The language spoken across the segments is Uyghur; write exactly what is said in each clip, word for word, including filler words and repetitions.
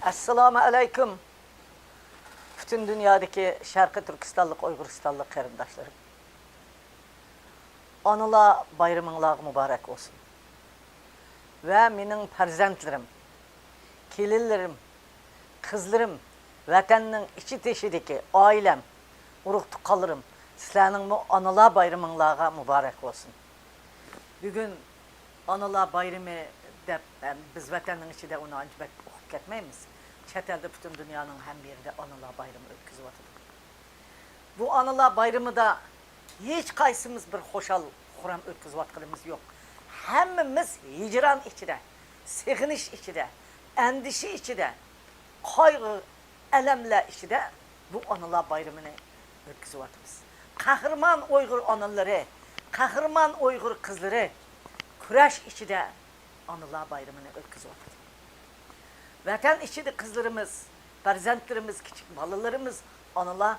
ئەسسالامۇ ئەلەيكۇم. پۈتۈن دۇنيادىكى شەرقىي تۈركىستانلىق، ئۇيغۇرىستانلىق قېرىنداشلىرىم. ئانىلار بايرىمىڭلارغا مۇبارەك بولسۇن. ۋە مېنىڭ پەرزەنتلىرىم، كېلىنلىرىم، قىزلىرىم، ۋەتەننىڭ ئىچى تېشىدىكى ئائىلەم، ئۇرۇق تۇغقانلىرىم، سىلەرنىڭمۇ ئانىلار بايرىمىڭلارغا مۇبارەك بولسۇن. بۈگۈن ئانىلار بايرىمى دەپ، ئەم، بىز ۋەتەننىڭ ئىچىدە ئۇنى ئانچە بەك ئۇقۇپ كەتمەيمىز. چەت ئەلدە پۈتۈن دۇنيانىڭ ھەممە يېرىدە ئانىلار بايرىمى ئۆتكۈزۈۋاتىدۇ. بۇ ئانىلار بايرىمىدا ھېچقايسىمىز بىر خۇشال-خۇرام ئۆتكۈزۈۋاتقىنىمىز يوق. ھەممىمىز ھىجران ئىچىدە، سېغىنىش ئىچىدە، ئەندىشە ئىچىدە، قايغۇ، ئەلەملەر ئىچىدە بۇ ئانىلار بايرىمىنى ئۆتكۈزۈۋاتىمىز. قەھرىمان ئۇيغۇر ئانىلىرى، قەھرىمان ئۇيغۇر قىزلىرى كۈرەش ئىچىدە ئانىلار بايرىمىنى ئۆتكۈزۈۋاتىدۇ. ۋەتەن ئىچىدە قىزلىرىمىز، پەرزەنتلىرىمىز، كىچىك بالىلىرىمىز، ئانىلار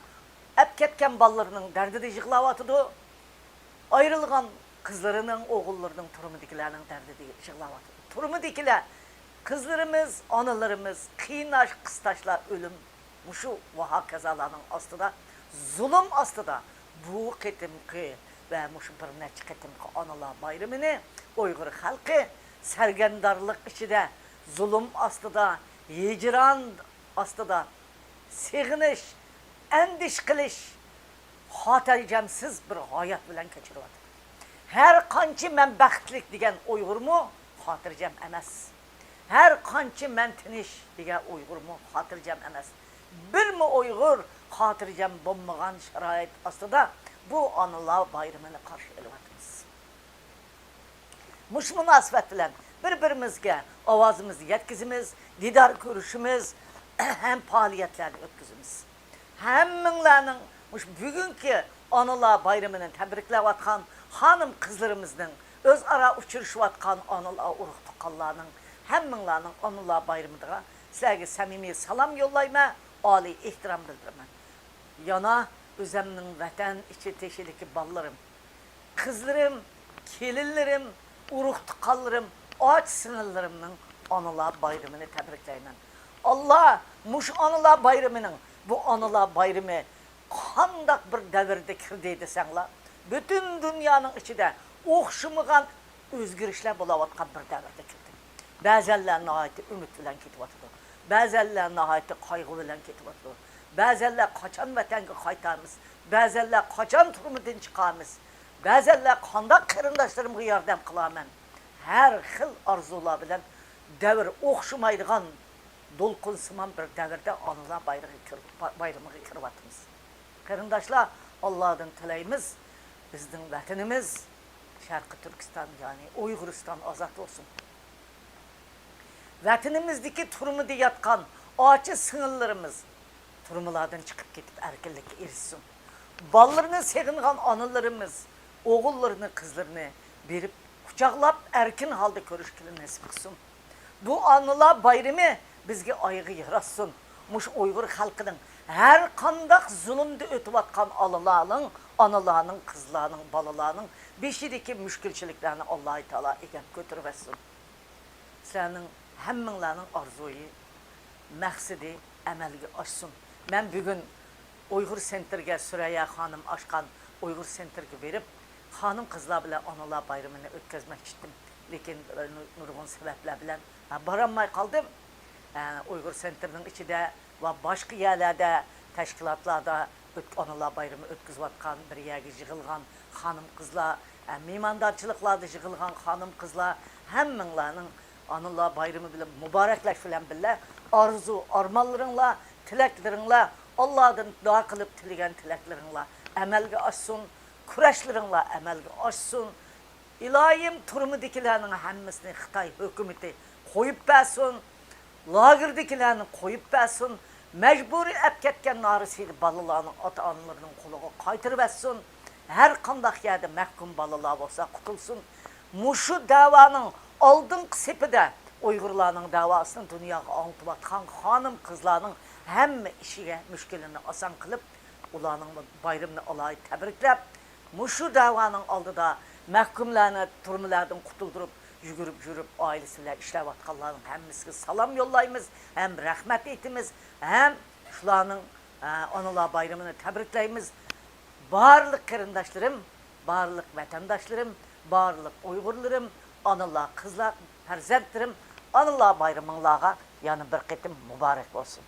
ئەپ كەتكەن بالىلىرىنىڭ دەردىدە يىغلاۋاتىدۇ. ئايرىلغان قىزلىرىنىڭ، ئوغۇللىرىنىڭ، تۈرمىدىكىلەرنىڭ دەردىدە يىغلاۋاتىدۇ. تۈرمىدىكىلەر، قىزلىرىمىز، ئانىلىرىمىز قىيناش، قىستاشلار، ئۆلۈم، مۇشۇ ۋە ھاكازالارنىڭ ئاستىدا، زۇلۇم ئاستىدا بۇ قېتىمقى ۋە مۇشۇ بىر نەچچە قېتىمقى ئانىلار بايرىمىنى ئۇيغۇر خەلقى سەرگەردانلىق ئىچىدە، زۇلۇم ئاستىدا، ھىجران ئاستىدا، سېغىنىش، ئەندىشە قىلىش، خاتىرجەمسىز بىر ھايات بىلەن كەچۈرۈۋاتىدۇ. ھەر قانچە مەن بەختلىك دېگەن ئۇيغۇرمۇ خاتىرجەم ئەمەس. ھەر قانچە مەن تىنچ دېگەن ئۇيغۇرمۇ خاتىرجەم ئەمەس. بىرمۇ ئۇيغۇر خاتىرجەم بولمىغان شارائىت ئاستىدا بۇ ئانىلار بايرىمىنى قارشى ئېلىۋاتىمىز. مۇشۇ مۇناسىۋەت بىلەن بىر-بىرىمىزگە ئاۋازىمىزنى يەتكۈزىمىز، دىدار كۆرۈشىمىز ھەم پائالىيەتلەرنى ئۆتكۈزىمىز. ھەممىڭلارنىڭ مۇشۇ بۈگۈنكى ئانىلار بايرىمىنى تەبرىكلەۋاتقان خانىم-قىزلىرىمىزنىڭ ئۆزئارا ئۇچرىشىۋاتقان ئانىلار، ئۇرۇق-تۇغقانلارنىڭ ھەممىڭلارنىڭ ئانىلار بايرىمىغا سىلەرگە سەمىمىي سالام يوللايمەن، ئالىي ئېھتىرام بىلدۈرىمەن. يەنە ئۆزەمنىڭ ۋەتەن ئىچى تېشىدىكى بالىلىرىم، قىزلىرىم، كېلىنلىرىم، ئۇرۇق-تۇغقانلىرىم، ئاچا-سىڭىللىرىمنىڭ ئانىلار بايرىمىنى تەبرىكلەيمەن. ئاللا مۇشۇ ئانىلار بايرىمىنىڭ، بۇ ئانىلار بايرىمى قانداق بىر دەۋردە كىردى دېسەڭلار، پۈتۈن دۇنيانىڭ ئىچىدە ئوخشىمىغان ئۆزگىرىشلەر بولاۋاتقان بىر دەۋردە كىردى. بەزەنلەر ناھايىتى ئۈمىد بىلەن كېتىۋاتىدۇ. بەزەنلەر ناھايىتى قايغۇ بىلەن كېتىۋاتىدۇ. بەزەنلەر قاچان ۋەتەنگە قايتارمىز؟ بەزەنلەر قاچان تۈرمىدىن چىقارمىز؟ بەزەنلەر قانداق قېرىنداشلىرىمغا ياردەم قىلارمەن؟ ھەر خىل ئارزۇلار بىلەن دەۋر ئوخشىمايدىغان دولقۇنسىمان بىر دەۋردە ئانىلار بايرىغى كىر-، بايرىمىغا كىرىۋاتىمىز. قېرىنداشلار، ئاللادىن تىلەيمىز، بىزنىڭ ۋەتىنىمىز شەرقىي تۈركىستان، يەنى ئۇيغۇرىستان ئازاد بولسۇن. ۋەتىنىمىزدىكى تۈرمىدە ياتقان ئاچا سىڭىللىرىمىز تۈرمىلاردىن چىقىپ كېتىپ ئەركىنلىككە ئېرىشسۇن. بالىلىرىنى سېغىنغان ئانىلىرىمىز ئوغۇللىرىنى، قىزلىرىنى بېرىپ قۇچاقلاپ ئەركىن ھالدا كۆرۈشكىلى نېسىپ قىلسۇن. بۇ ئانىلار بايرىمى بىزگە ئايىغى ياراشسۇن. مۇشۇ ئۇيغۇر خەلقىنىڭ ھەر قانداق زۇلۇمدا ئۆتۈۋاتقان ئانىلارنىڭ، ئانىلارنىڭ، قىزلارنىڭ، بالىلارنىڭ بېشىدىكى مۈشكۈلچىلىكلەرنى ئاللاھى تائالا ئەگەپ كۆتۈرۈۋەتسۇن. سىلەرنىڭ ھەممىڭلارنىڭ ئارزۇيى، مەقسىتى ئەمەلگە ئاشسۇن. مەن بۈگۈن ئۇيغۇر سېنتىرىگە، سۈرەييا خانىم ئاچقان ئۇيغۇر سېنتىرىگە بېرىپ، خانىم-قىزلار بىلەن ئانىلار بايرىمىنى ئۆتكۈزمەكچى ئىدىم. لېكىن، ئە، نۇ-، نۇرغۇن سەۋەبلەر بىلەن، ئە، بارالماي قالدىم. ئە، ئۇيغۇر سېنتىرىنىڭ ئىچىدە ۋە باشقا يەرلەردە، تەشكىلاتلاردا ئۆت-، ئانىلار بايرىمى ئۆتكۈزۈۋاتقان بىر يەرگە يىغىلغان خانىم-قىزلار، ئە، مېھماندارچىلىقلاردا يىغىلغان خانىم-قىزلار، ھەممىڭلارنىڭ ئانىلار بايرىمى بىلەن مۇبارەكلەش بىلەن بىللە، ئارزۇ-ئارمانلىرىڭلار، تىلەكلىرىڭلار، ئاللادىن دۇئا قىلىپ تىلىگەن تىلەكلىرىڭلار ئەمەلگە ئاشسۇن، كۈرەشلىرىڭلار ئەمەلگە ئاشسۇن. ئىلاھىم، تۈرمىدىكىلەرنىڭ ھەممىسىنى خىتاي ھۆكۈمىتى قويۇپ بەرسۇن. لاگېردىكىلەرنى قويۇپ بەرسۇن. مەجبۇرىي ئەپ كەتكەن نارەسىدە بالىلارنىڭ ئاتا-ئانىلىرىنىڭ قولىغا قايتۇرۇۋەتسۇن. ھەر قانداق يەردە مەھكۇم بالىلار بولسا قۇتۇلسۇن. مۇشۇ دەۋانىڭ ئالدىنقى سېپىدە ئۇيغۇرلارنىڭ دەۋاسىنى دۇنياغا ئاڭلىتىۋاتقان خانىم-قىزلارنىڭ ھەممە ئىشىگە، مۈشكۈلىنى ئاسان قىلىپ، ئۇلارنىڭ بايرىمىنى ئالاھىدە تەبرىكلەپ، مۇشۇ دەۋانىڭ ئالدىدا مەھكۇملارنى تۈرمىلەردىن قۇتۇلدۇرۇپ، يۈگۈرۈپ يۈرۈپ ئائىلىسى بىلەن ئىشلەۋاتقانلارنىڭ ھەممىسىگە سالام يوللايمىز، ھەم رەھمەت ئېيتىمىز، ھەم شۇلارنىڭ، ئە، ئانىلار بايرىمىنى تەبرىكلەيمىز. بارلىق قېرىنداشلىرىم، بارلىق ۋەتەنداشلىرىم، بارلىق ئۇيغۇرلىرىم، ئانىلار، قىزلار، پەرزەنتلىرىم، ئانىلار بايرىمىڭلارغا يەنە بىر قېتىم مۇبارەك بولسۇن.